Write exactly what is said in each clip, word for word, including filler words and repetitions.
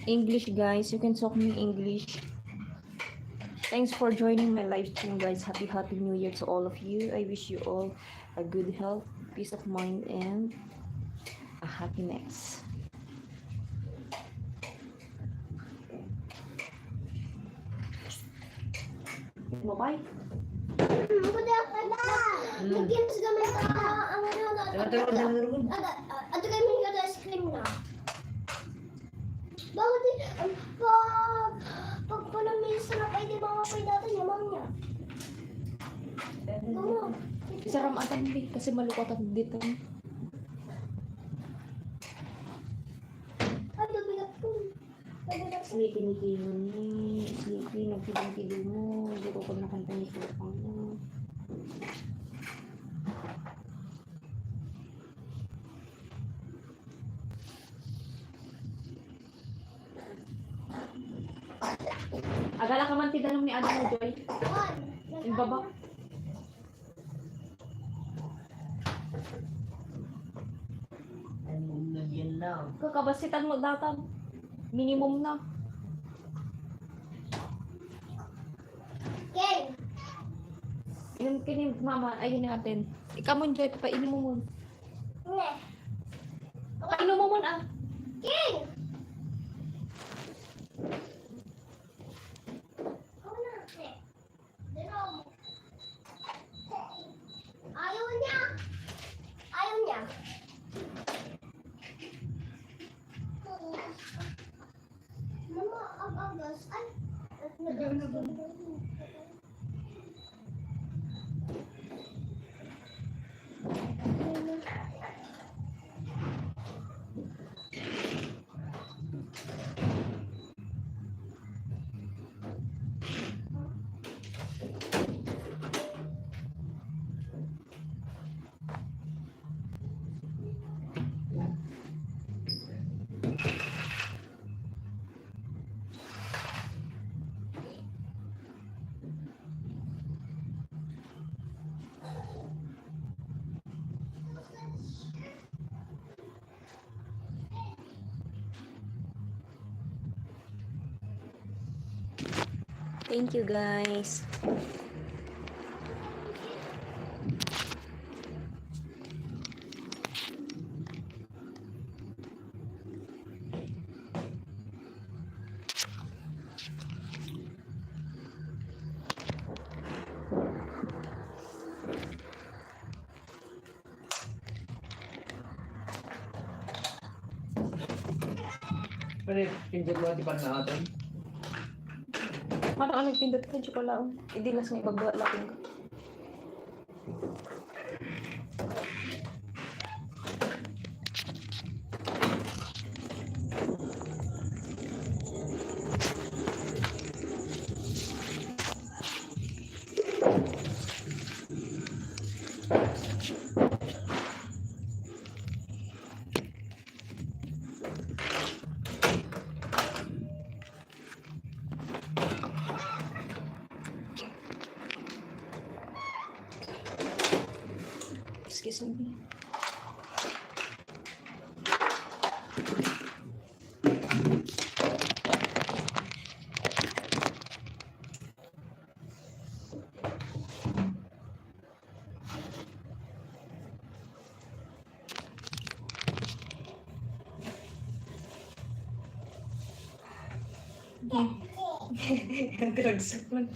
English, guys. You can talk me English. Thanks for joining my live stream, guys. Happy, happy New Year to all of you. I wish you all a good health, peace of mind, and a happiness. Mabay. Hmm, pwede ako ba? Hmm. Nag-games kami sa, ang ano, Tara, tara, tara, tara. Ada, ah, ato kami yung ice cream na. Bakit di, um, pag, pag pala may sarap ay di ba mapay dati niya, ma'am niya? Mama, Isaram atan di, kasi malukatan dito. Ay, nabigat ko. Sleepy ni Kino ni. Sleepy, nagkidong-kidong mo. Hindi ko pa nakanta ni Papa mo. Agala ka man ti danum ni Adi mo, Joy. Imbaba. Ay, muna yan na. Kakabasitan mo datan. Minimum na. Ken! Inum kini mama, ay, ini atin. Ikaw mo, Joy, painumo mo. Ne. Painumo mo na. Ken! Ako na, ne. Ayaw niya. Ayaw niya. Mama, ang agas. Ay. Thank you, guys. Ano yung pindot mo, di ba, na atin? Parang ano yung pindot ko, di ko alam. Idilas nga ibagwa, lapin ko. Excuse me. Ang diragsak man.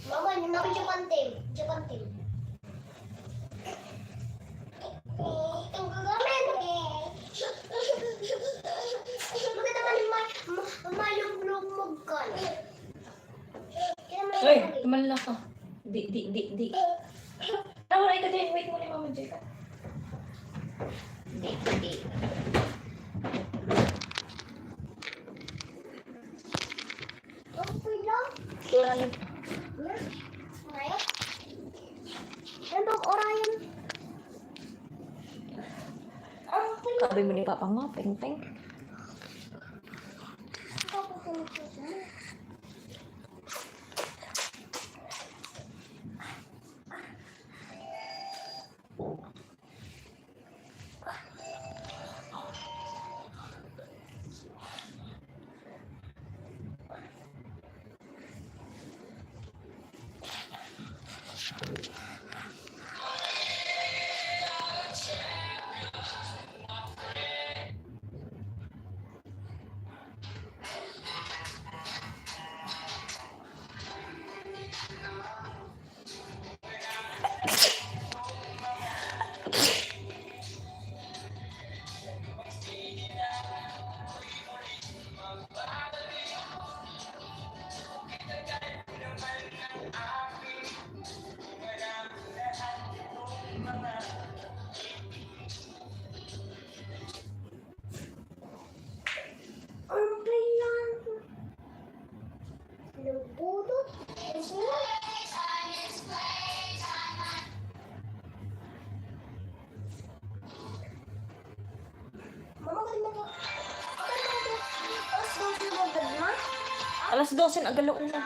Mama, ni Mama, Japan team. Japan team. Ang gagamit. Maganda man yung may, may, may lumlumog ka. Hoy, tumalon ka. Di, di, di, di. Ah, wala ito din. Wait muna, Mama Jeka. Di, di, di. Okay lang. Ito na lang. Ngayon? Ano ba, Orion? Okay lang. Sabi mo ni Papa nga, peng, peng. Ako po, peng, peng. Alas dose na, agalauna.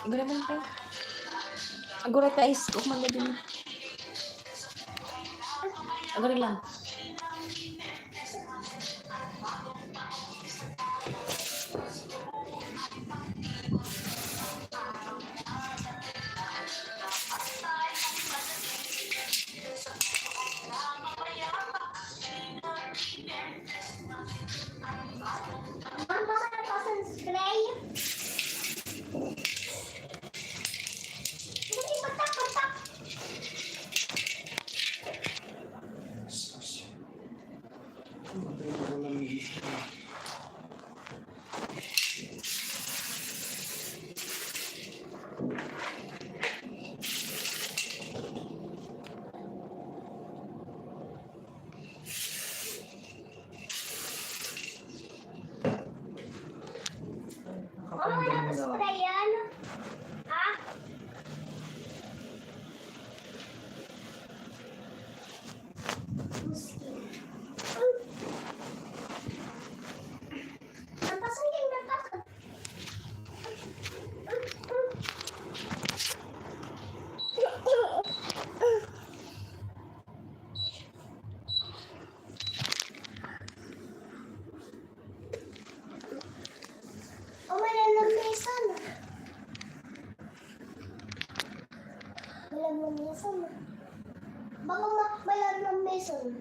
Agura man, te. Agura, guys. Huwag man na din. Agura lang. Mama, sa pa sa spray? Hindi, batak, batak. Ano yung sprayan? Ha? Napasan din, napasan. O, may alam na isa na. May alam na isa na. Baka ma-, may alam na isa na.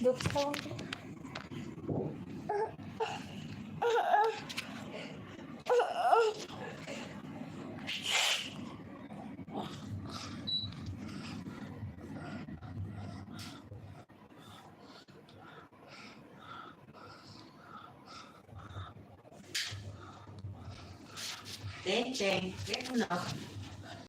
Duk sa tawag ko. Cheng, Cheng, kaya mo na.